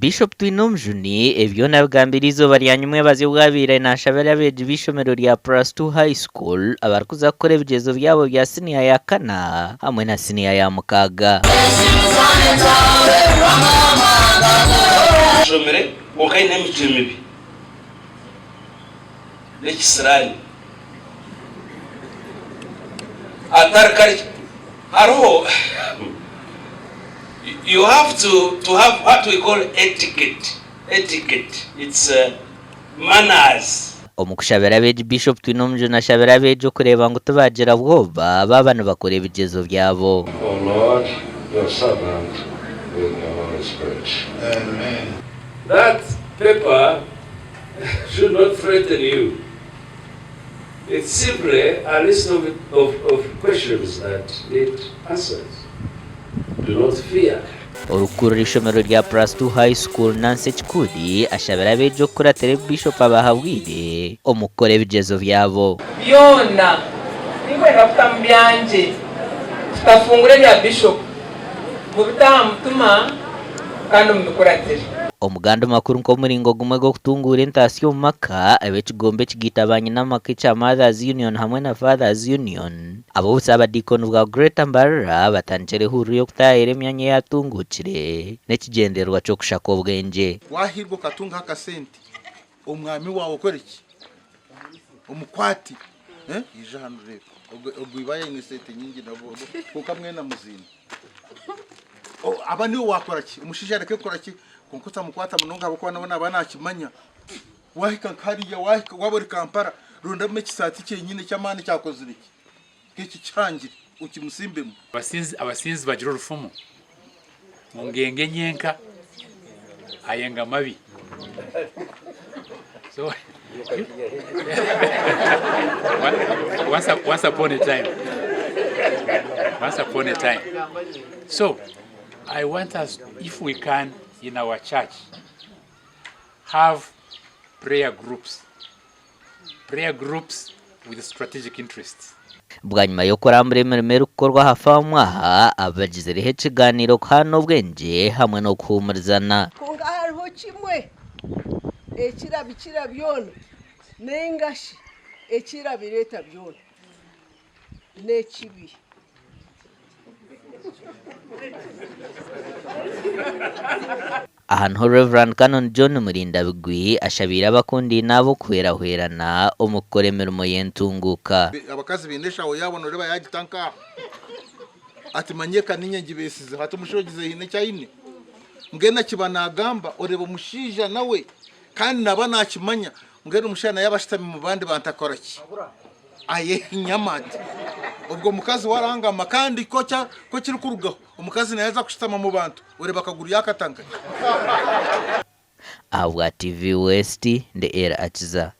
Bishop Twinomujuni ebi byona abigambire eizooba rya nyimwebazyo obu abaire nashabira abeegi b'eishomero rya Plus Two High School abarikuza kukora ebigyezo byabo bya siniya ya kana hamwe na siniya ya mukaaga. Ashomire kwonka aine emicwe mibi n'ekisiraani. Atari kare hariho you have to to have what we call etiquette etiquette it's manners. Omu kushabira abeegi Bishop Twinomujuni ashabire abeegi okureeba ngu tibaagira bwoba baaba nibakora ebigyezo byabo. O Lord, your servant with your Holy Spirit. Amen. That paper should not threaten you. It's simply a list of, of, of questions that need answers. Do not fear. Orikukurira eishomero rya Plus Two High School, Nancy Kikuli ashabire abeegi okukuratira ebi Bishop abahabwire omu kukora ebigyezo byabo. Byona tinkwenda kutamu byangye, tutafungura ebya Bishop, mubite aha mutima kandi mubikuratire. Omuganda makuru nk'omuringo gumwe gw'okutunguura entaasya omu maka, ab'ekigombe ekigaita ba nyina amaka ekya Mothers Union hamwe na Fathers Union, ab'obusaabadiikoni bwa Greater Mbarara batandikire ehururu y'okutaayayira emyanya eyatunguukire n'ekigyendererwa ky'okushaka obwengye. Waahirwa okatungaho akasente, omwami waawe okore ki? Omukwate. Ija hanu oreebe. Ogwo iba aine sente nyingi kwonka mwena muziine. Aba niiwe waakora ki? Omushaija areke kukora ki? Kwonka otamukwata munonga ahabw'okuba nawe naaba naakimanya. Waahika nka hariya, waahika waaba ori Kampala, rondamu ekisaati kyenyine eky'amaani ekyakozire ki? Nk'eki kihangire, okimutsimbemu. Abasinzi abasinzi bagira orufumu ngu ngenga enyenka ayenga mabi. So once, once upon a time once upon a time so I want us if we can in our church have prayer groups prayer groups with strategic interests. Bwanyima y'okurambura emirimo erikukorwa aha faamu aha, abagizireho ekigaaniiro kuhaana obwengye hamwe n'okuhuumurizana. Kwonka hariho kimwe ekirabikira byona, nainga shi ekirabireeta byona, n'ekibi. Aha niho Rev. Canon John Murindabigwi ashabiire abakundaine aba okuhwerahwerana omu kukora emirimo y'entunguuka. Abakazi baine eshaho yaabo noreeba yagita nk'aha ati manya eka ninye ngibeesizeho hati omushaija ogize haine eki aine mbwenu akiba nagamba oreeba omushaija nawe kandi naba nakimanya mbwenu omushaija nawe yaba ashutami mu bandi bantu akora ki? Ayehinyama ati obwo omukazi we arangama kandi ku kirikurugaho omukazi nawe aza kushutama mu bantu oreeba akaguru yaakata nkahi. Ahabwa TV West, ndi Ella Akiza.